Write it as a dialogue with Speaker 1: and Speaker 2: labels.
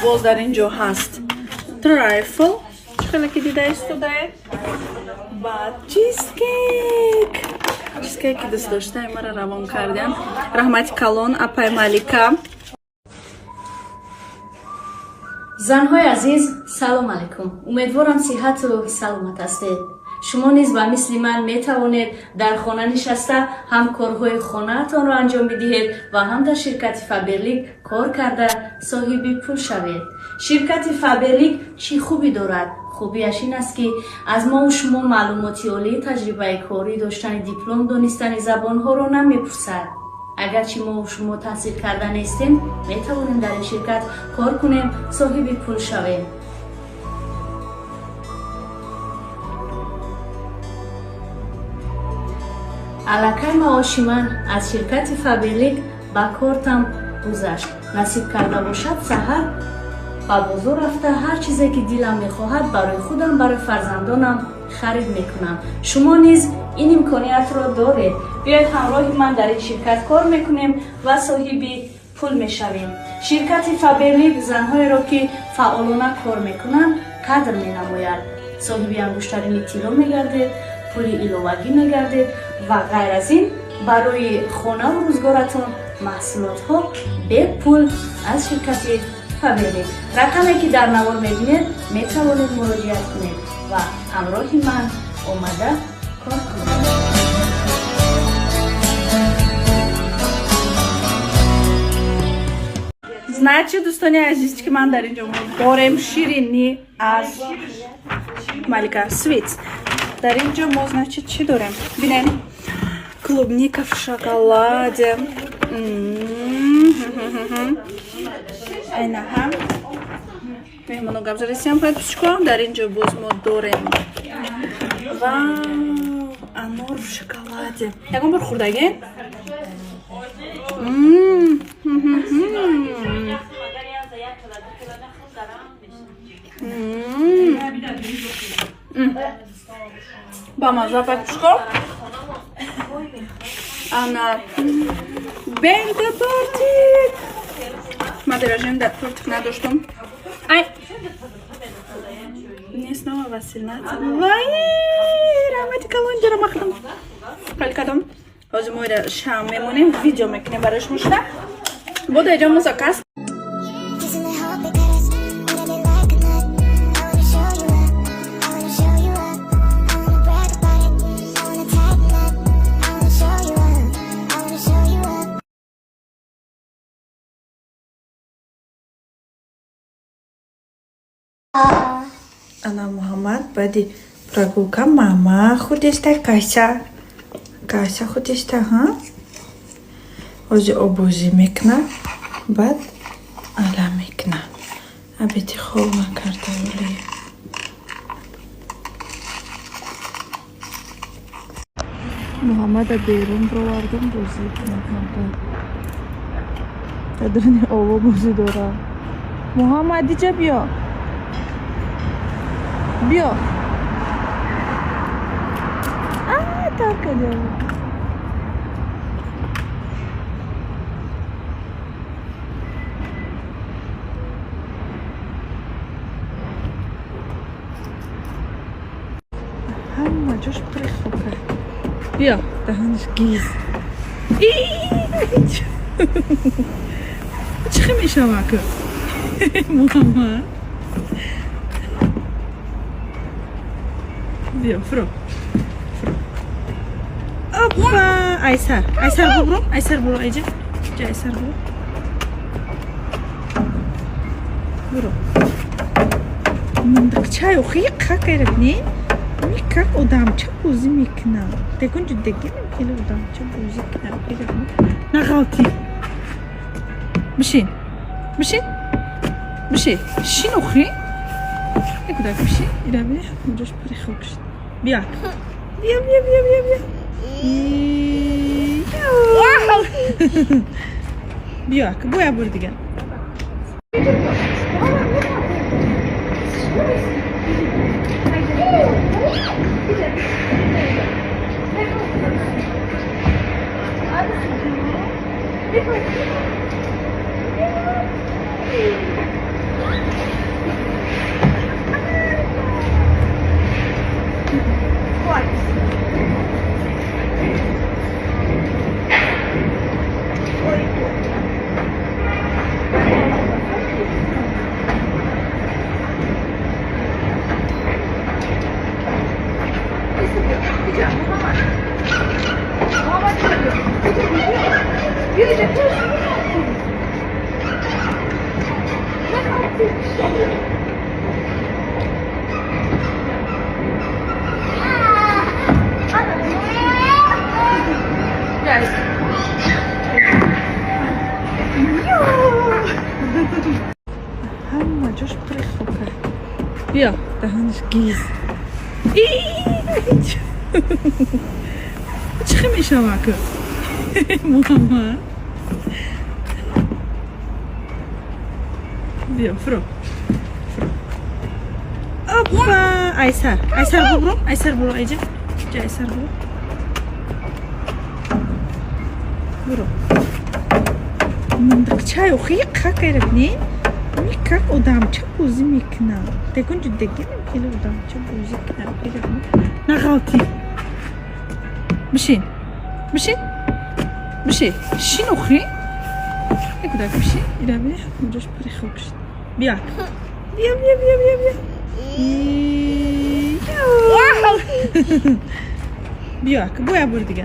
Speaker 1: Боз дар ин ҷо ҳаст трайфл, чӣ хеле ки дида истодаед. Баъд чизкейк, чизкейки дӯстдоштаи маро равон кардям. Раҳмати калон, апай Малика.
Speaker 2: Занҳои азиз, салом алайкум. Умедворам, сиҳату саломат ҳастед. Шумо низ ба мисли ман метавонед дар хона нишаста ҳам корҳои хонаатонро анҷом бидиҳед ва ҳам дар ширкати Фаберлик кор карда соҳиби пул шавед. Ширкати Фаберлик чӣ хубӣ дорад? Хубиаш ин аст, ки аз мову шумо маълумоти олӣ, таҷрибаи корӣ, доштани диплом, донистани забонҳоро намепурсад. Агарчи мо шумо таҳсил карда нестем, метавонем дар ин ширкат кор кунем, соҳиби пул шавем. Аллакай маоши ман аз ширкати Фаберлик ба кортам гузашт. Насиб карда бошад, саҳар ба бозор рафта, ҳар чизе ки дилам мехоҳад, барои худам, барои фарзандонам харид мекунам. Шумо низ ин имкониятро доред. Биёед, ҳамроҳи ман дар ин ширкат кор мекунем ва соҳиби пул мешавем. Ширкати Фаберлик занҳоеро, ки фаъолона кор мекунанд, қадр менамояд. Соҳиби ангуштарини тилло мегардед, пули иловагӣ мегардед ва ғайр аз ин барои хонаву рӯзгоратон маҳсулотҳо бепул аз ширкати Фаберлик. Рақаме ки дар навор мебинед, метавонед муроҷиат кунед ва ҳамроҳи ман омада кор кунед.
Speaker 1: Значит, дӯстони азиз, ки ман дар ин ҷо дорем ширинӣ аз Малика Свитс. Дар ин ҷо мо, значит, чӣ дорем? Бинем: клубника в шоколаде. Айнаҳа меҳмоно гап задисиям, подписчико. Дар ин ҷо боз мо дорем, вау, анор в шоколаде. Ягон бор хӯрдагин? Ба мазза, подписчико. Ана бенто тортик. Ма дорожем да тортик надоштум. Ай, мне снова 18. Вай, раҳмати калон, ҷара махтам калкадом. Ҳозир мо ира шам мемонем, видео мекунем барои шумо шуда. Бо дар ҷо мо заказ.
Speaker 3: Doesn't it hope it got us? Wanna be like a nut. I wanna show you up. I wanna show you up. I wanna brag about it. I wanna tighten up. I wanna show you up. I wanna show you up.
Speaker 4: Ана Муҳаммад баъди прогулка мама худеста, кася кася худеста. Ҳа, ҳозир обозӣ мекуна, баъд ала мекуна. Обеди хоб накарда вале. Муҳаммада берун бировардам, бозӣ кунад. Дар даруни ово бозӣ дорад. Муҳаммад, иҷа биё, биё. А тар кардем. Ҳама ҷош пури хока. Биё, даҳанаш гиз. Чӣ хел мешава ку, Муҳаммад? Биё, фуро, фуро. Опа, айсар, айсар бубро, айсар буро. Айҷа, ҷа, айсар буро, буро. Мындиқчай охи какайра бинен, как одамча бозӣ мекунам. Дегон ҷудагинам, хеле одамча бозӣ кунам. Нағалти, бишин, бишин, бишин, шин охи, якудак бишин. Ира бини, ҳамаҷош пури хок шуд. Биё, биё, биё, биё, биё, биё, биё, ака, боя бор дигар. Ҳама ҷош пури хока. Биё, даҳанаш гиз. Чӣ хел мешава ку, Муҳаммад? Биё, фуро, фуро. Опа, айсар, айсар бубро, айсар буро, айҷа ҷа, айсар буро, буро. Мындиқчай охи какайрак не, как одамча бозӣ мекунам. Дегон ҷудагинам, хеле одамча бозӣ кунам. Нағалти, бишин, бишин, биши, шин охи. Якудак бишин. Ира бини, ҷош пури хок шуд. Биё, биё, биё, биё, биё, биё, биё, ака, бо як бори дига.